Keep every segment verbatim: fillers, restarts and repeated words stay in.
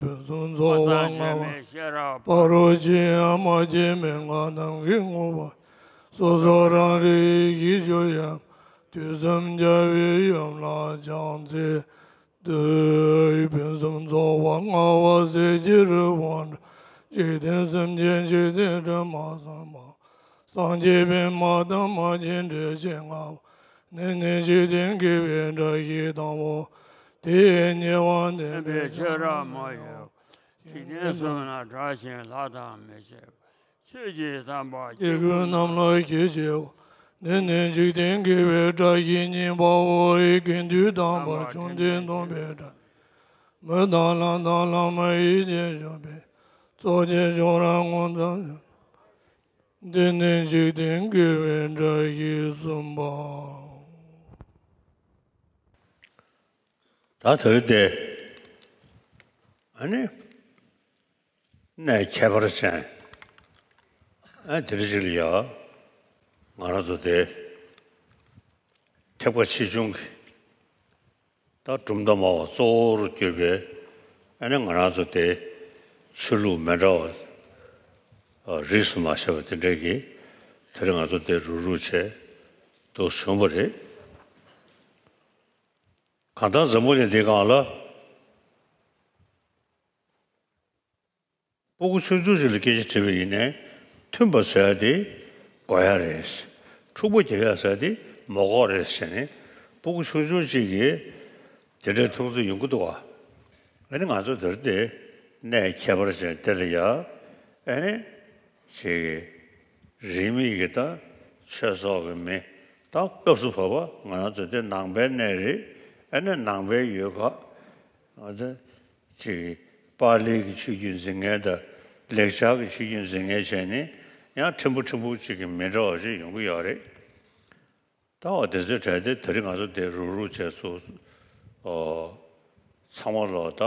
ཕུན་སུམ་ཚོགས་པ་མངའ་བ། ཕ་རོལ་ཕྱིན་ཡང་མ་སྐྱེས་མན་ངག་རྣམས་ཀྱིས་མངོན་པར། སོ་སོ་རང་རིག་ཡིད་ཀྱི་ཆོས་ཡང་། དུས་གསུམ་རྒྱལ་བའི་ཡུམ་ལ་ཕྱག་འཚལ་ཏེ། ཕུན་སུམ་ཚོགས་པ་མངའ་བ་གསེར་གྱི་རི་བོ་འདྲ། འཇིག་རྟེན་སེམས་ཅན་འཇིག་རྟེན་དྲི་མ་བསམ་པ། སངས་རྒྱས་པདྨ་དང་མ་སྐྱེས་དྲི་ཞིམ་ལྔ་པོ། ནི་ནི་འཇིག་རྟེན་དགེ་བའི་སྒྲ་བཞི་དང་པོ། དེ་ཡི་ཉེ་བར་གནས་པའི་ཆོས་རབ་མ་ཡིན་པ། འཇིག་རྟེན་གསུམ་ན་གྲགས་ཤིང་ལྷ་དང་མི་ཕྱེད་པ། ཆོས་ཀྱི་དམ་པ་སྐྱེ་དགུའི་རྣམས་ལ་ཞེས་བྱ་བ། འདི་ནི་འཇིག་རྟེན་དགེ་བའི་སྒྲ་བཞི་གཉིས་པའོ། ཡི་གེ་དུས་དམ་པ་བཅོམ་ལྡན་འདས་སྟོན་པའི་སྒྲ། མི་དང་ལྷ་དང་ལྷ་མོ་ཡིད་ཀྱིས་བཞུགས་པའི་ཚོགས་ཀྱི་མཆོག་རབ་ངོ་མཚར་ཆེ། འདི་ནི་འཇིག་རྟེན་དགེ་བའི་སྒྲ་བཞི་གསུངས་པ། ད་དེ་རེད་དེ། ཨ་ནི། གནས་ཁྱད་པར་ཅན། ཨ་དེ་རེད་ཅིག་ལ་ཡ། ང་རང་ཚོ་དེ། ཐེག་པ་ཆེ་ཆུང་གི། ད་གྲུབ་མཐའ་སྨྲ་བ་གཙོ་བོར་གྱུར་པའི། ཨ་ནི་ང་རང་ཚོ་དེ། ཆོས་ལུགས་མི་འདྲ་བ། རིས་སུ་མ་ཆད་པ་དེ་འདྲས་ཀྱི། དེ་རིང་ང་ཚོ་དེ་རུག་རུག་བྱས། འདུག་བྱུང་བ་རེད། གང་ལྟར་འཛམ་བུ་གླིང་འདིའི་སྒང་ལ། སྤུ་གུ་ཆུང་ཆུང་ཞིག་ལ་སྐད་ཆ་དྲིས་པ་ཡིན་ནའི། མཐུན་པ་ཟེར་ཡ་དེ་དགོས་ཡ་རེད། འཁྲུག་པ་རྒྱག་ཡ་ཟེར་ཡ་དེ་མ་དགོས་རེད་ཟེར་ནས། སྤུ་གུ་ཆུང་ཆུང་ཅིག་གིས་དེ་འདྲའི་མཐོང་ཚུལ་ཡོང་གི་འདུག་བ། ཨ་ནི་ང་ཚོ་འདིར་དེ་གནས་ཁྱད་པར་ཅན་དེ་ལ་ཡ། ཨ་ནི་ཅིག་རིས་མེད་ཀྱི་ད་ཆོས་ཚོགས་ཀྱི་མི། ད་སྐབས་སུ་བབ་པ་ང་རང་ཚོ་དེ་ནང་པའི་གནས་རེད། ཨ་ནི་ནང་པའི་ཡུལ་ཁག་ཨ་ད། ཅིག་པཱ་ལིའི་གི་ཆོས་བརྒྱུད་འཛིན་མཁན་དང་ལེགས་སྦྱར་གྱི་ཆོས་བརྒྱུད་འཛིན་མཁན་བྱས་ནས་ཡང་ཕྲན་བུ་ཕྲན་བུ་ཅིག་གི་མི་འདྲ་བ་ཅིག་ཡོང་གི་ཡོད་རེད། ད་འོ་དེ་ཚོའི་གྲས་དེ་དེ་རིང་ང་ཚོ་དེ་རུག་རུག་བྱས་སུ། ཨོ། ཚང་མ་ལོ་ད་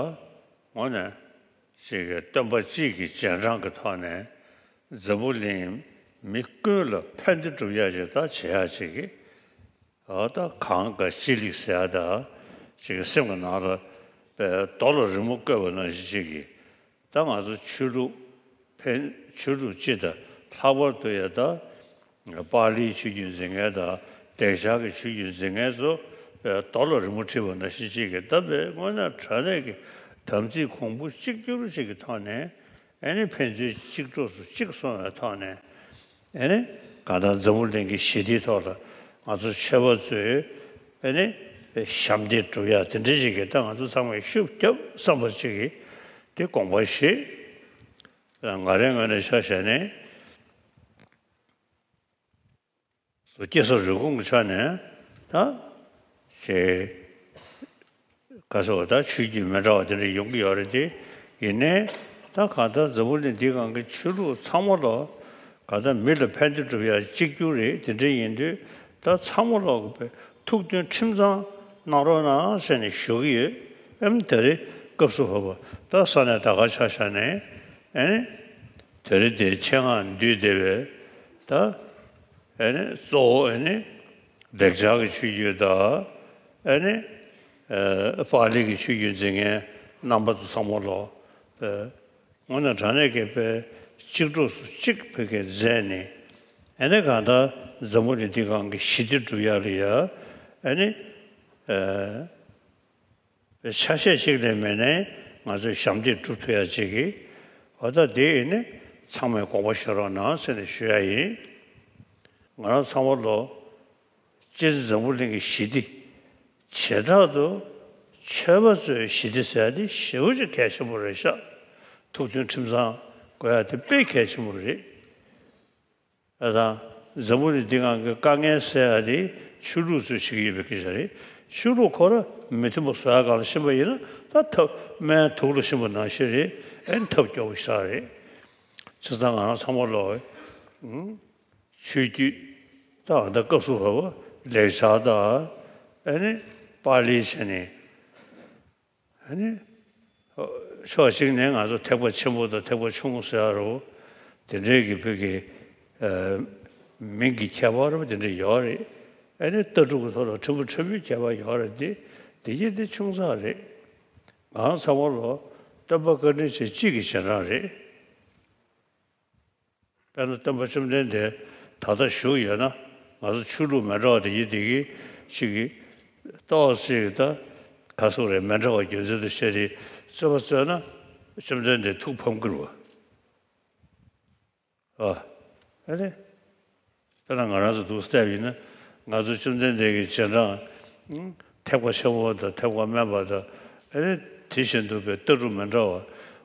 དངོས་གནས་ཅིག་གི་སྟོན་པ་གཅིག་གི་རྗེས་འབྲང་གི་ཐོག་ནས་འཛམ་བུ་གླིང་མི་ཀུན་ལ་ཕན་བདེ་སྒྲུབ་ཡ་ཅིག་ད་བྱེད་ཡ་ཅིག་གི། ཨ་ད་གང་ག་ཅི་ལེགས་ཟེར་ཡ་ད་ཅིག་སེམས་ཀྱི་ནང་ལ་པའི་རྡོ་ལ་རི་མོ་བརྐོས་པ་ནང་བཞིན་ཅིག་གིས། ད་ང་ཚོ་ཆོས་ལུགས་ཕན་ཆོས་ལུགས་སྤྱི་དང་ལྷག་པར་དུ་ཡ་ད་པཱ་ལིའི་ཆོས་བརྒྱུད་འཛིན་མཁན་དང་ལེགས་སྦྱར་གྱི་ཆོས་བརྒྱུད་འཛིན་མཁན་ཚོ་པའི་རྡོ་ལ་རི་མོ་བྲིས་པ་ནང་བཞིན་ཅིག་གིས། ད་པའི་དངོས་གནས་དྲང་གནས་ཀྱི་དམ་ཚིག་གོང་བུ་གཅིག་གྱུར་ཅིག་གི་ཐོག་ནས། ཨ་ནི་ཕན་ཚུན་གཅིག་གྲོགས་སུ་གཅིག་སོང་བའི་ཐོག་ནས། ཨ་ནི་གང་ལྟར་འཛམ་བུ་གླིང་གི་ཞི་བདེའི་ཐོག་ལ་ང་ཚོ་ཆོས་པ་ཚོས་ཨ་ནི་ཞབས་འདེགས་སྒྲུབ་ཡ་དེ་འདྲ་ཞིག་གི་ད་ང་ཚོ་ཚང་མས་ཤུགས་རྒྱབ་བསམ་པ་ཅིག་གི་དེ་དགོངས་པ་བཞེས། ང་རའི་ངོས་ནས་ཆ་བཞག་ནས། སོ་སྐྱེ་ས་རུས་གོང་གི་ཆ་ནས་ད་ཞེས་ག་ཟེར་བ་ད་ཆོས་བརྒྱུད་མི་འདྲ་བ་དེ་འདྲ་ཡོང་གི་ཡོད་རེད་དེ། ཡིན་ནའི་ད་གང་ལྟར་འཛམ་བུ་གླིང་འདིའི་སྒང་གི་ཆོས་ལུགས་ཚང་མ་ལ་གང་ལྟར་མི་ལ་ཕན་བདེ་སྒྲུབ་ཡ་གཅིག་གྱུར་རེད། དེ་འདྲ་ཡིན་དུས་ད་ཚང་མ་ལ་ཐུགས་མཐུན་ཁྲིམས་གཙང་གནང་རོགས་གནང་ཟེར་ནས་ཞུ་གི་ཡོད། ཨེམ་དེ་རིང་སྐབས་སུ་བབ་པ་ད་ས་གནས་ད་ག་ཆ་བཞག་ནས་ཨེ་ནི་དེ་རིང་དེ་ཆེད་མངགས་འདུས་བསྡད་པའི་ད། ཨེ་ནི་གཙོ་བོ་ཨེ་ནི་ལེགས་སྦྱར་གྱི་ཆོས་བརྒྱུད་དང་ཨེ་ནི་ཨེ་པཱ་ལི་གི་ཆོས་བརྒྱུད་འཛིན་མཁན་རྣམ་པ་ཚོ་ཚང་མ་ལོ། ཨེ་དངོས་གནས་དྲང་གནས་ཀྱི་དཔེ་གཅིག་གྲོགས་སུ་གཅིག་བོད་སྐད་མཛད་ནས། ཨེ་ནི་གང་ལྟར་འཛམ་བུ་གླིང་འདི་སྒང་གི་ཞི་བདེ་སྒྲུབ་ཡ་ལ་ཡ་ཨེ་ནི་ཨེ། ཆ་ཤས་ཤིག་ལས་མེད་ནའི་ང་ཚོས་ཞབས་འདེགས་སྒྲུབ་ཐུབ་ཡ་ཅིག་གི། འོ་ད་དེ་ཡིན་ནི་ཚང་མས་དགོངས་པ་བཞེས་རོགས་གནང་ཟེར་ནས་ཞུ་ཡ་ཡིན། ང་རང་ཚང་མ་ལོ། སྤྱིར་འཛམ་བུ་གླིང་གི་ཞི་བདེ། བྱེ་བྲག་ཏུ་ཆོས་པ་ཚོའི་ཞི་བདེ་ཟེར་ཡ་དེ་ཞེ་པོ་ཅིག་གལ་ཆེན་པོ་རེད་ཤག་ཐུགས་མཐུན་ཁྲིམས་གཙང་དགོས་ཡ་དེ་དཔེ་གལ་ཆེན་པོ་རེད། ཨ་ད། འཛམ་བུ་གླིང་འདི་སྒང་གི་དཀའ་ངལ་སེལ་ཡ་དེ་ཆོས་ལུགས་ཚོས་བྱེད་ཀྱི་ཡོད་པའི་སྐད་ཆ་རེད། ཆོས་ལུགས་ཁོ་ར་མི་མཐུན་པ་བཟོ་ཡ་སྒང་ལ་ཕྱིན་པ་ཡིན་ན་ད་ཐབས་སྨན་དུག་ལ་ཕྱིན་པ་ནང་བཞིན་རེད། ཨེ་ཐབས་སྐྱོ་པོ་ཞིག་རེད། བྱས་ཙང་ང་རང་ཚང་མ་ལོ། ཨང་། ཆོས་བརྒྱུད་ད་ད་སྐབས་སུ་བབ་པ་ལེགས་སྦྱར་དང་ཨེ་ནི་པཱ་ལི་བྱས་ནས། ཨ་ནི། ཕྱོགས་གཅིག་ནས་ང་ཚོ་ཐེག་པ་ཆེན་པོ་དང་ཐེག་པ་ཆུང་ངུ་ཟེར་ཡ་རོ། དེ་འདྲའི་གི་བོད་ཀྱི་མིང་གི་ཁྱད་པར་རོ་དེ་འདྲ་ཡོད་རེད། ཨ་ནི་ལྟ་གྲུབ་ཀྱི་ཐོག་ལ་ཕྲན་བུ་ཕྲན་བུའི་ཁྱད་པར་ཡོད་རེད་དེ། དེ་གྱད་དེ་ཆུང་ཙག་རེད། ང་ཚང་མ་ལོ། སྟོན་པ་བཀའ་དྲིན་ཅན་གཅིག་གི་རྗེས་འབྲང་རེད། དཔེར་ན་སྟོན་པ་བཅོམ་ལྡན་འདས་ད་ལྟ་བཞུགས་ཡོད་ན། ང་ཚོ་ཆོས་ལུགས་མི་འདྲ་བ་དེ་ཡིན་དེ་གི་ཅིག་གི་ཏོག་ཙམ་ད་ག་སོག་རེད། མི་འདྲ་བ་རྒྱུ་མཚན་དུ་བཤད་དེ་རྩོད་པ་རྩོད་ན་བཅོམ་ལྡན་འདས་ཐུགས་ཕམ་གྱི་རེད་བ། ཨ། ཨ་ནི། དཔེར་ན་ང་རང་ཚོ་འདུག་བལྟས་པ་ཡིན་ན། ང་ཚོ་བཅོམ་ལྡན་འདས་ཀྱི་རྗེས་འབྲང་། ཨང་། ཐེག་པ་ཆེན་པོ་དང་ཐེག་པ་དམན་པ་དང་། ཨ་ནི་དེ་བཞིན་དུ་པའི་ལྟ་གྲུབ་མི་འདྲ་བ།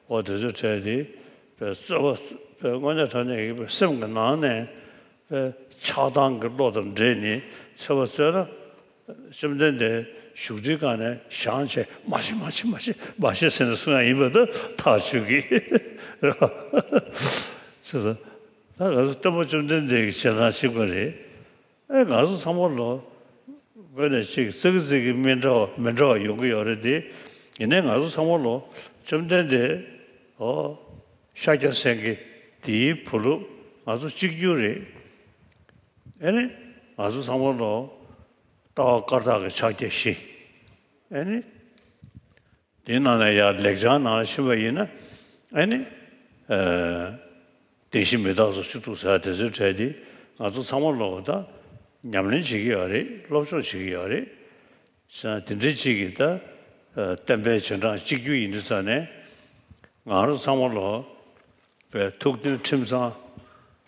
འོ་དེ་ཚོའི་གྲས་དེ། པའི་རྩོད་པ། པའི་དངོས་གནས་དྲང་གནས་ཀྱི་པའི་སེམས་ཀྱི་ནང་ནས། པའི་ཆགས་སྡང་གི་བློ་དང་འདྲེས་ནས་རྩོད་པ་རྩོད་ན། བཅོམ་ལྡན་འདས་བཞུགས་ཁྲིའི་སྒང་ནས་བཞེངས་བྱས། མ་བྱེད་མ་བྱེད་མ་བྱེད་མ་བྱེད་ཟེར་ནས་གསུང་ཡག་ཡིན་པ་ད་ཐག་ཆོད་ཀྱི་རེད་བ། ཅེས་སོ། ད་ང་ཚོ་སྟོན་པ་བཅོམ་ལྡན་འདས་ཀྱི་རྗེས་འབྲང་གཅིག་པ་རེད། ཨེ། ང་ཚོ་ཚང་མ་ལོ་དངོས་གནས་གཅིག་ཙག་ཙིག་གི་མི་འདྲ་བ་མི་འདྲ་བ་ཡོང་གི་ཡོད་རེད་དེ། ཡིན་ནའི་ང་ཚོ་ཚང་མ་ལོ་བཅོམ་ལྡན་འདས། ཨོ། ཤཱཀྱ་སེང་གེ་དེའི་བུ་སློབ་ང་ཚོ་གཅིག་གྱུར་རེད། ཨེ་ནི། ང་ཚོ་ཚང་མ་ལོ་ལྟ་བ་བཀའ་རྟགས་ཀྱི་ཕྱག་རྒྱ་བཞི། ཨེ་ནི། དེའི་ནང་ནས་ཡར་ལེགས་བྱང་ནང་ལ་ཕྱིན་པ་ཡིན་ན། ཨེ་ནི། ཨ། བདེན་བཞི་མི་རྟག་སོགས་བཅུ་དྲུག་ཟེར་བ་དེ་ཚོའི་གྲས་དེ་ང་ཚོ་ཚང་མ་ལོ་ད་ཉམས་ལེན་བྱེད་ཀྱི་ཡོད་རེད། སློབ་སྦྱོང་བྱེད་ཀྱི་ཡོད་རེད། ས་དེ་འདྲའི་གཅིག་གིས་ད། ཨ། སྟོན་པའི་རྗེས་འབྲང་གཅིག་གྱུར་ཡིན་དུས་ཙང་ནས། ང་རང་ཚང་མ་ལོ། པའི་ཐུགས་མཐུན་ཁྲིམས་གཙང་།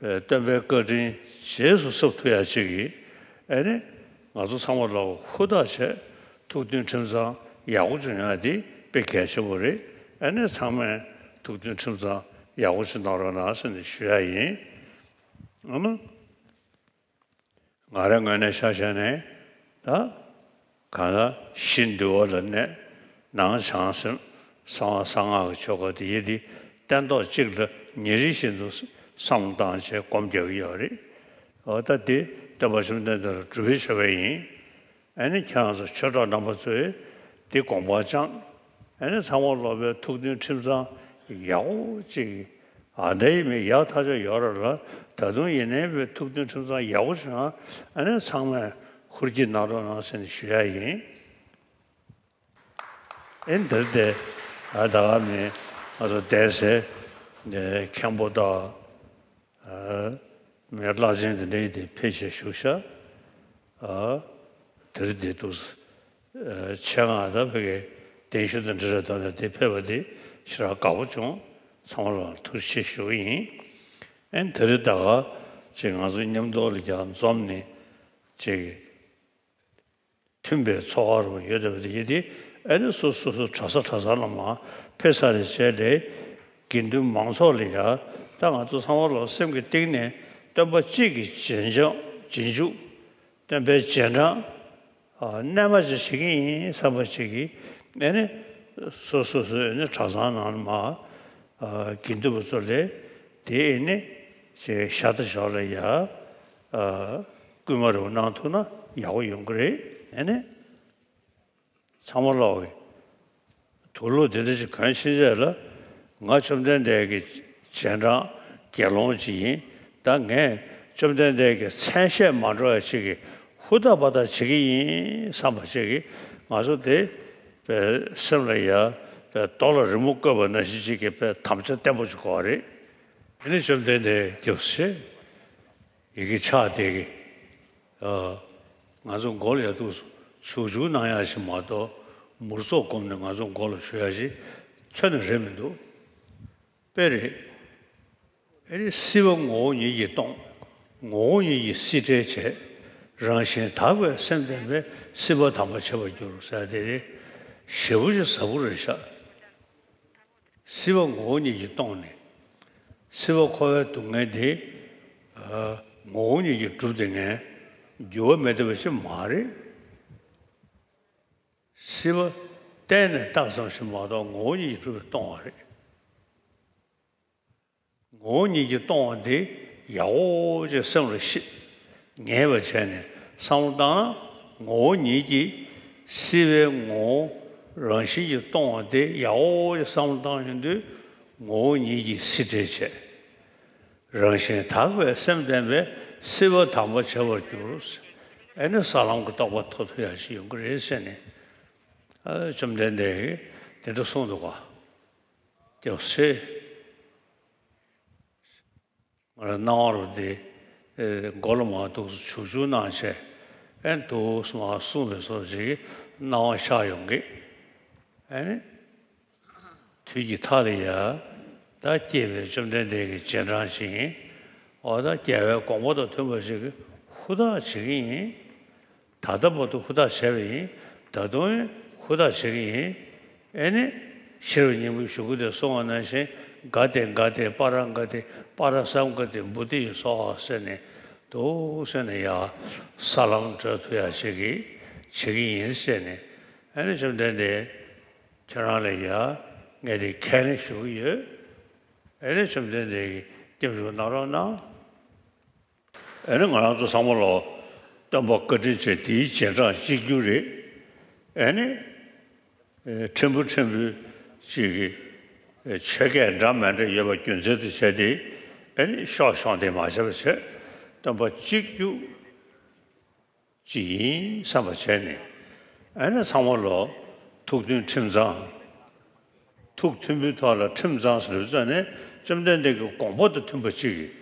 པའི་སྟོན་པའི་བཀའ་དྲིན་རྗེས་སུ་གཟབ་ཐུབ་ཡག་ཅིག་གིས། ཨེ་ནི། ང་ཚོ་ཚང་མ་ལོ་ཧུར་ཐག་བྱས་ཐུགས་མཐུན་ཁྲིམས་གཙང་ཡག་པོ་བྱུང་ཡག་དེ་དཔེ་གལ་ཆེན་པོ་རེད། ཨེ་ནི་ཚང་མས་ཐུགས་མཐུན་ཁྲིམས་གཙང་ཡག་པོ་ཞིག་གནང་རོགས་གནང་ཟེར་ནས་ཞུ་ཡག་ཡིན། ཨ་ནི། ང་རའི་ངོས་ནས་ཆ་བཞག་ནས་ད། གང་ལ་གཞི་འདུལ་བ་ལ་གནས། ནང་བྱང་སེམས་གསང་བ་གསང་སྔགས་ཀྱི་ཆོ་ག་དེ་ཡི་དེ་སྟན་ཐོག་གཅིག་ལ་ཉིན་རེ་བཞིན་དུ་བསམ་བློ་བཏང་བྱས་སྒོམ་རྒྱག་གི་ཡོད་རེད། འོ་ད་དེ་སྟོན་པ་བཅོམ་ལྡན་འདས་ལ་སྒྲུབ་པའི་མཆོད་པ་ཡིན། ཨ་ནི་ཁྱེད་རང་ཚོ་ཆོས་གྲོགས་རྣམ་པ་ཚོས་དེ་དགོངས་པ་བཅངས། ཨ་ནི་ཚང་མ་ལོ་པའི་ཐུགས་མཐུན་ཁྲིམས་གཙང་ཡག་པོ་ཅིག་ཨ། འདྲ་ཡི་མི་ཡག་ཐག་ཆོད་ཡོད་རེད་ལ། ད་དུང་ཡིན་ནའི་བའི་ཐུགས་མཐུན་ཁྲིམས་གཙང་ཡག་པོ་བྱུང་ན། ཨ་ནི་ཚང་མས་ཧུར་གྱིས་གནང་རོགས་གནང་ཟེར་ནས་ཞུ་ཡག་ཡིན། ཨེ་འདིར་དེ། ཨ། ད་ག་མི་ང་ཚོ་བསྡད་སའི་མཁན་པོ་དང་། ཨ། མི་བླ་ཆེན་དེ་འདྲའི་དེ་ཕེབས་བྱས་བཞུགས་ཤག་ཨ། དེ་རིང་དེ་འདུག་ཨ། ཆེད་མངགས་ད་ཕ་གི་གདན་ཞུ་དང་འབྲེལ་བའི་ཐོག་ནས་དེ་ཕེབས་པ་དེ་ཞེ་དྲག་དགའ་པོ་བྱུང་། ཚང་མ་ལ་ཐུགས་རྗེ་ཆེ་ཞུ་གི་ཡིན། ཨེ། དེ་རིང་ད་ག་ཅིག་ང་ཚོ་མཉམ་དུ་ལ་ཀྱང་འཛོམས་ནས་ཅིག་མཐུན་པའི་ཚོགས་ཁག་རུ་ཡོད་བསྡད་པ་དེ་ཡིན་དེ། ཨ་ནི་སོ་སོ་སོ་གྲྭ་ས་གྲྭ་ས་ལ་མར་ཕེབས་ཚར་རེ་བྱས་ཏེ། དགེ་འདུན་མང་ཚོགས་ལ་ཡ། ད་ང་ཚོ་ཚང་མ་ལོ་སེམས་ཀྱི་གཏིང་ནས་སྟོན་པ་གཅིག་གི་རྗེས་འཇོག་རྗེས་འཇུག་སྟོན་པའི་རྗེས་འབྲང་། ཨ། རྣལ་མ་ཅིག་བྱེད་ཀྱི་ཡིན་བསམ་པ་ཅིག་གིས། ཨ་ནི་སོ་སོ་སོའི་ཨ་ནི་གྲྭ་ཚང་ནང་ལ་མར། ཨ། དགེ་འདུན་པ་ཚོ་ལ་དེ་ཨ་ནི་ཅིག་ཞབས་ཏོག་ཞོར་ལ་ཡ། ཨ། སྐུལ་མ་རེ་གནང་ཐུབ་ན་ཡག་པོ་ཡོང་གི་རེད། ཨ་ནི་ཚང་མ་ལོག་གི་དུག་ལོག་དེ་འདྲ་ཞིག་གོན་ཕྱིན་རྗེས་ལ། ང་བཅོམ་ལྡན་འདས་ཀྱི་རྗེས་འབྲང་དགེ་སློང་ཅིག་ཡིན། ད་ངས་བཅོམ་ལྡན་འདས་ཀྱི་མཚན་ཤས་མ་འགྲོ་བ་ཅིག་གི་ཧུར་ཐག་པ་ཐག་བྱེད་ཀྱི་ཡིན་བསམ་པ་ཅིག་གིས། ང་ཚོ་དེ་པའི་སེམས་ལ་ཡ། པའི་རྡོ་ལ་རི་མོ་བརྐོས་པ་ནང་བཞིན་ཅིག་གི་པའི་དམ་བཅའ་བརྟན་པོ་ཅིག་དགོས་པ་རེད། དེ་ནས་བཅོམ་ལྡན་འདས་སྐྱབས་སུ་མཆི། ཡི་གེ་ཕྱག་དེ་གི། ཨ། ང་ཚོ་མགོ་ལ་ཡ་འདུག་སེ་བྱུག་བྱུག་གནང་ཡག་ཞིག་མ་གཏོགས། མུར་ཙོག་བསྒོམས་ནས་ང་ཚོ་མགོ་ལ་བྱུག་ཡག་ཞིག་ཁྱོན་ནས་རེད་མི་འདུག་དཔེ་རེད། ཨེ་རེད། སྲིད་པ་ངོ་བོ་ཉིད་ཀྱིས་སྟོང་། ངོ་བོ་ཉིད་ཀྱིས་སྲིད་བྲལ་བྱས། རང་བཞིན་དག་པའི་སེམས་ལྡན་པས་སྲིད་པ་དམ་པར་བྱེད་པར་འགྱུར་ཟེར་དེ་རེད། ཞེ་པོ་ཅིག་ཟབ་པོ་རེད་ཤག་སྲིད་པ་ངོ་བོ་ཉིད་ཀྱིས་སྟོང་ནས། སྲིད་པ་འཁོར་བའི་སྡུག་བསྔལ་དེ། ཨ། ངོ་བོ་ཉིད་ཀྱིས་གྲུབ་བསྡད་མཁན་འགྱུར་བ་མེད་བསྡད་པ་ཞིག་མ་རེད། སྲིད་པ་གཏན་ནས་བཏགས་ཙམ་ཞིག་མ་གཏོགས་ངོ་བོ་ཉིད་ཀྱིས་གྲུབ་པའི་སྟོང་བ་རེད། ངོ་བོ་ཉིད་ཀྱིས་སྟོང་བ་འདི་ཡག་པོ་ཅིག་སེམས་ལ་ཤེས། ངེས་པ་བྱས་ནས་བསམ་བློ་བཏང་ན། ངོ་བོ་ཉིད་ཀྱིས་སྲིད་པའི་ངོ་བོ་རང་བཞིན་གྱིས་སྟོང་བ་དེ་ཡག་པོ་ཅིག་བསམ་བློ་བཏང་ཡོང་དུས། ངོ་བོ་ཉིད་ཀྱིས་སྲིད་བྲལ་བྱས། རང་བཞིན་དག་པའི་སེམས་ལྡན་པས་སྲིད་པ་དམ་པར་བྱེད་པར་འགྱུར། ཨེ་ནི་ས་ལམ་གྱི་རྟོགས་པ་ཐོབ་ཐུབ་ཡག་ཞིག་ཡོང་གི་རེད་ཟེར་ནས། ཨ། བཅོམ་ལྡན་འདས་ཀྱིས་དེ་འདྲ་གསུངས་འདུག་ག་སྐྱབས་སེ། ང་རང་སྣང་བ་རུ་དེ་མགོ་ལ་མར་འདུག་སེ་བྱུག་བྱུག་གནང་བྱས། ཨེ་འདུག་སེ་མར་གསུངས་པའི་སོ་ཅིག་སྣང་བ་ཤར་ཡོང་གི། ཨེ་ནི། དུས་ཀྱི་མཐའ་ལ་ཡ། ད་སྐྱེས་པའི་བཅོམ་ལྡན་འདས་ཀྱི་རྗེས་འབྲང་ཅིག་ཡིན། འོ་ད་རྒྱལ་བའི་དགོངས་པ་དང་མཐུན་པ་ཅིག་གི་ཧུར་ཐག་བྱེད་ཀྱི་ཡིན། ད་ལྟ་བར་དུ་ཧུར་ཐག་བྱས་པ་ཡིན། ད་དུང་ཧུར་ཐག་བྱེད་ཀྱི་ཡིན། ཨེ་ནི། ཤེས་རབ་སྙིང་པོའི་གཞུག་གུ་དེ་གསུངས་པ་ནང་བཞིན་ག་ཏེ་ག་ཏེ་པཱ་ར་ག་ཏེ་པཱ་ར་སཾ་ག་ཏེ་བོ་དྷི་སྭཱ་ཧཱ་ཟེར་ནས་འདུག་སེ་ནས་ཡ་ས་ལམ་བགྲོད་ཐུབ་ཡ་ཅིག་གི་བྱེད་ཀྱི་ཡིན་ཟེར་ནས། ཨེ་ནི་བཅོམ་ལྡན་འདས་ཁྱེད་རང་ལ་ཡ་ངས་དེ་ཁས་ལེན་ཞུ་གི་ཡོད། ཨེ་ནི་བཅོམ་ལྡན་འདས་ཀྱིས་སྐྱབས་འཇུག་གནང་རོགས་གནང་། ཨེ་ནི་ང་རང་ཚོ་ཚང་མ་ལོ་སྟོན་པ་བཀའ་དྲིན་ཆེ་དེའི་རྗེས་འབྲང་གཅིག་གྱུར་རེད། ཨེ་ནི། ཨེ་ཕྲན་བུ་ཕྲན་བུ་ཅིག་གིས་ཨེ་ཆོས་སྐད་འདྲ་མི་འདྲ་ཡོད་པ་རྒྱུ་མཚན་དུ་བྱས་ཏེ། ཨེ་ནི་ཤོག་ཤོག་དེ་མ་བྱས་པ་བྱས། སྟོན་པ་གཅིག་གྱུར་ཅིག་ཡིན་བསམ་པ་བྱས་ནས། ཨེ་ནི་ཚང་མ་ལོ་ཐུགས་མཐུན་ཁྲིམས་གཙང་། ཐུགས་མཐུན་པོའི་ཐོག་ལ་ཁྲིམས་གཙང་ཟེར་བ་ཙམ་ནས་བཅོམ་ལྡན་འདས་ཀྱི་དགོངས་པ་དང་མཐུན་པ་ཅིག་གིས།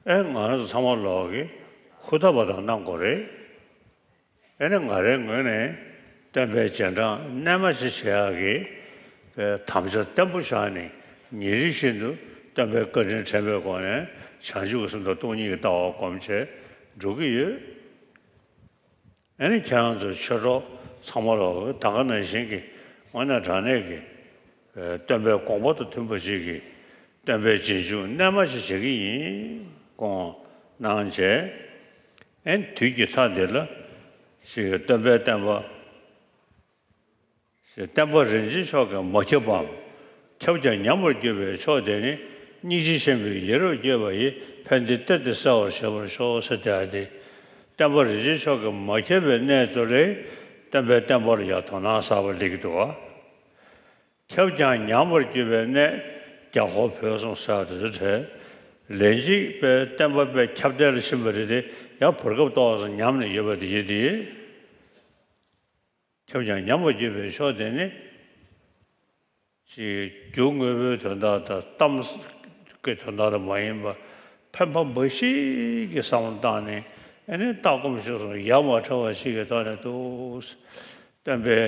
ཨེ་ང་རང་ཚོ་ཚང་མ་ལོག་གིས་ཧུར་ཐག་པ་དང་གནང་དགོས་རེད། ཨེ་ནི་ང་རའི་ངོས་ནས་སྟོན་པའི་རྗེས་འབྲང་རྣལ་མ་ཞིག་བྱེད་ཡག་གི་དམ་བཅའ་བརྟན་པོ་བཞག་ནས་ཉིན་རེ་བཞིན་དུ་སྟོན་པའི་བཀའ་དྲིན་དྲན་པའི་སྒོ་ནས་བྱང་ཆུབ་ཀྱི་སེམས་དང་སྟོང་ཉིད་ཀྱི་ལྟ་བ་སྒོམ་བྱས་འགྲོ་གི་ཡོད། ཨེ་ནི་ཁྱེད་རང་ཚོ་ཆོས་གྲོགས་ཚང་མ་ལོག་གིས་ད་ག་ནང་བཞིན་གྱི་དངོས་གནས་དྲང་གནས་ཀྱི་སྟོན་པའི་དགོངས་པ་དང་མཐུན་པ་ཅིག་གིས་སྟོན་པའི་རྗེས་འཇུག་རྣལ་མ་ཞིག་བྱེད་ཀྱི་ཡིན་དགོངས་གནང་བྱས། ཨེ་ནི་དུས་ཀྱི་མཐའ་འདི་ལ་ཅིག་སྟོན་པའི་བསྟན་པ་ཞེས་བསྟན་པ་རིན་ཆེན་མཆོག་གིས་མ་ཁྱབ་པའམ། ཁྱབ་ཀྱང་ཉམས་པར་གྱུར་པའི་ཕྱོགས་དེ་ནི། སྙིང་རྗེ་ཆེན་པོས་ཡིད་རབ་བསྐྱོད་པ་ཡིས། ཕན་བདེའི་གཏེར་དེ་གསལ་བར་བྱེད་པར་ཤོག་ཟེར་ཏེ། ཨ་ནི་བསྟན་པ་རིན་ཆེན་མཆོག་གིས་མ་ཁྱབ་པའི་གནས་ཚུལ་ལས་སྟོན་པའི་བསྟན་པ་ལ་ཡང་དོ་སྣང་གསར་པ་སླེབས་ཀྱི་འདུག་ག། ཁྱབ་ཀྱང་ཉམས་པར་གྱུར་པའི་གནས། རྒྱ་ཧོར་བོད་གསུམ་ཟེར་བ་དེ་ཚོ་བྲལ། ལན་གཅིག་པའི་བསྟན་པ་པའི་ཁྱབ་གདལ་ལ་ཕྱིན་པ་རེད་དེ། ཡང་བར་སྐབས་ཏོག་ཙམ་ཉམས་ནས་ཡོད་པ་དེ་ཡིན་ཏེ། ཁྱབ་ཀྱང་ཉམས་པར་གྱུར་པའི་ཕྱོགས་དེ་ནི། ཅིག་རྒྱུ་དངོས་པོའི་དོན་དག་དང་གཏམ་གྱི་དོན་དག་ལ་མ་ཡིན་པ། ཕན་པ་འབའ་ཞིག་གི་བསམ་བློ་བཏང་ནས། ཨེ་ནི་ལྟ་སྒོམ་སྤྱོད་གསུམ་ཡ་མ་བྲལ་བ་ཞིག་གི་ཐོག་ནས་འདུག་སྟོན་པའི་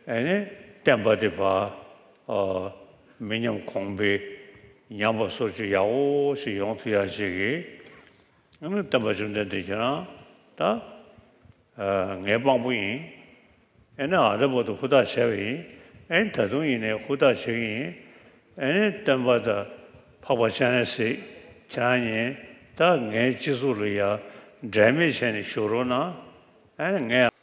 ཨེ་ནི་བསྟན་པ་འདི་བ། ཨ། མི་ཉམས་གོང་འཕེལ། ཉམས་པ་སོར་ཆུད་ཡག་པོ་ཞིག་ཡོང་ཐུབ་ཡག་ཅིག་གི། ཨ་ནི་སྟོན་པ་བཅོམ་ལྡན་འདས་ཁྱེད་རང་ད། ཨ། ངའི་དཔང་པོ་ཡིན། ཨེ་ནི་ཨ་རི་བར་དུ་ཧུར་ཐག་བྱས་པ་ཡིན། ཨེ་ནི་ད་དུང་ཡིན་ནའི་ཧུར་ཐག་བྱེད་ཀྱི་ཡིན། ཨེ་ནི་སྟོན་པ་དང་འཕགས་པ་སྤྱན་རས་གཟིགས་ཁྱེད་རང་གཉིས་ད་ངའི་སྤྱི་གཙུག་ལ་ཡ་འབྲལ་མེད་བྱས་ནས་བཞུགས་རོགས་གནང་། ཨེ་ནི་ངས་